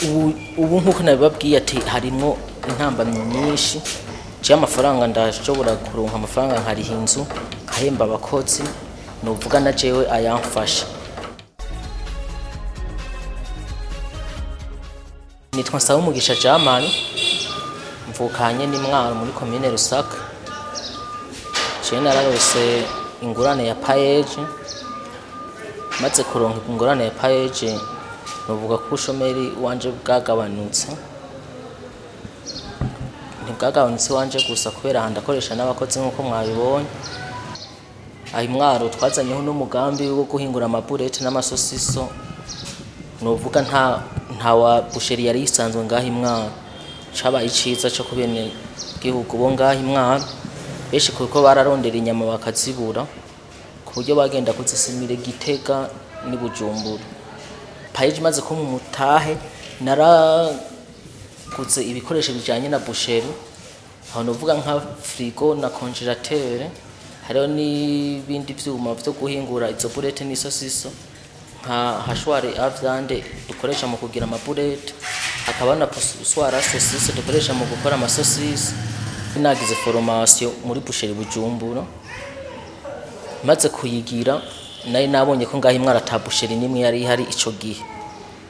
Ubu nk'uko nabibabwiye ati harimwo intambamyi nyinshi. Jewe amafaranga ndashobora kuronka amafaranga nkariha inzu, nkahemba abakozi, novuga na jewe ayamfasha. Nitwa Nsabumugisha Jamani, mvukanye n'Imwaro muri komine Rusaka. Jewe nararose ingurane ya payeje. Maze kuronka ingurane ya payeje, novuga ko ubushomeri wanje bwagabanutse. Ntibwagabanutse iwanje gusa, kubera aha ndakoresha n'abakozi nk'uko mwabibonye. Aha Imwaro twazanyeho n'umugambi wo guhingura amaburete n'amasosiso. Novuga nta wa boucherie yari isanzwe ngaha Imwaro. Cabaye iciza co kubene gihugu bo ngaha Imwaro benshi, kuko bararondera inyama bakazibura, ku buryo bagenda kuzisimira Gitega n'i Bujumbura. PAEEJ imaze kumpa umutahe, naraguze ibikoresho bijanye na boucherie, aho novuga nka frigo na congélateur. Hariho n'ibindi vyuma vyo guhingura izo burete n'isosiso, nka hachoir à viande dukoresha mu kugira amaburete, hakaba na poussoir à saucisse dukoresha mu gukora amasosisi. Nagize formation muri boucherie Bujumbura. Maze kuyigira, nari nabonye ko ngaho Imwaro ata boucherie n'imwe yari ihari ico gihe.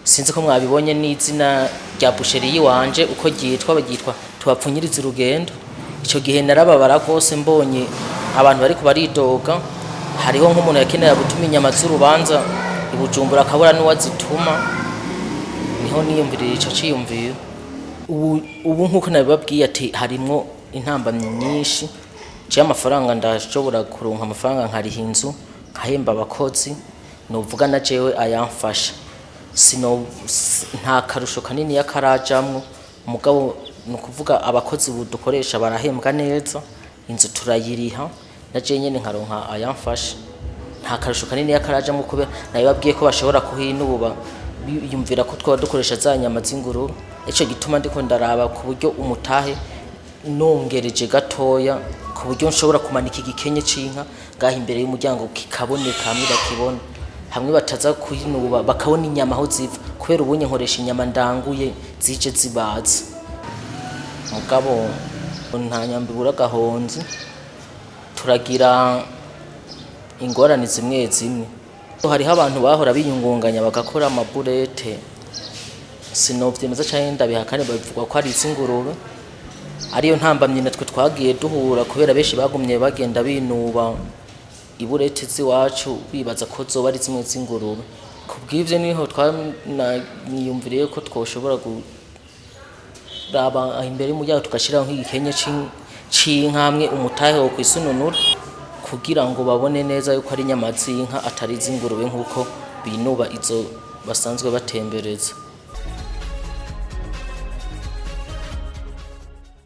Sinzi ko mwabibonye n'izina rya boucherie yiwanje uko ryitwa, baryitwa Tubapfunyiriza Urugendo. Ico gihe narababara rwose mbonye abantu bariko baridoga. Hariho nk'umuntu yakenera gutuma inyama z'urubanza i Bujumbura, akabura n'uwazituma. Niho niyumvirira ico ciyumviro. Ubu nk'uko nabibabwiye ati harimwo intambamyi nyinshi. Jewe amafaranga ndashobora kuronka amafaranga nkariha inzu, nkahemba abakozi, novuga na jewe ayamfasha. Sino nta karusho kanini yakarajamwo, mugabo ni ukuvuga abakozi ubu dukoresha barahembwa neza, inzu turayiriha, na jewe nyene nkaronka ayamfasha. Nta karusho kanini yakarajamwo, kubera nabibabwiye ko bashobora kuhinuba biyumvira ko twaba dukoresha za nyama z'ingurube. Ico gituma ndiko ndaraba ku buryo umutahe nongereje gatoya, ku buryo nshobora kumanika igikenye c'inka ngaha imbere y'umuryango, kikaboneka hamwe bakibona, hamwe bataza kuyinuba, bakabona inyama aho ziva, kubera ubunye nkoresha inyama ndanguye zije zibaze. Mugabo nta nyamba ibura agahonzi, turagira ingorane zimwe zimwe. Hariho abantu bahora biyungunganya bagakora amaburete, sinovyemeza canke ndabihakane, babivuga ko ari iz'ingurube. Ariyo ntambamyi natwe twagiye duhura, kubera benshi bagumye bagenda binuba iburete z'iwacu, bibaza ko zoba ari zimwe z'ingurube. Kubw'ivyo niho twaniyumviriye ko twoshobora kuraba aho imbere y'umuryango tugashiraho nk'igikenye c'inka, hamwe umutahe wo kwisununura, kugira ngo babone neza yuko ari inyama z'inka atari iz'ingurube, nk'uko binuba izo basanzwe batembereza.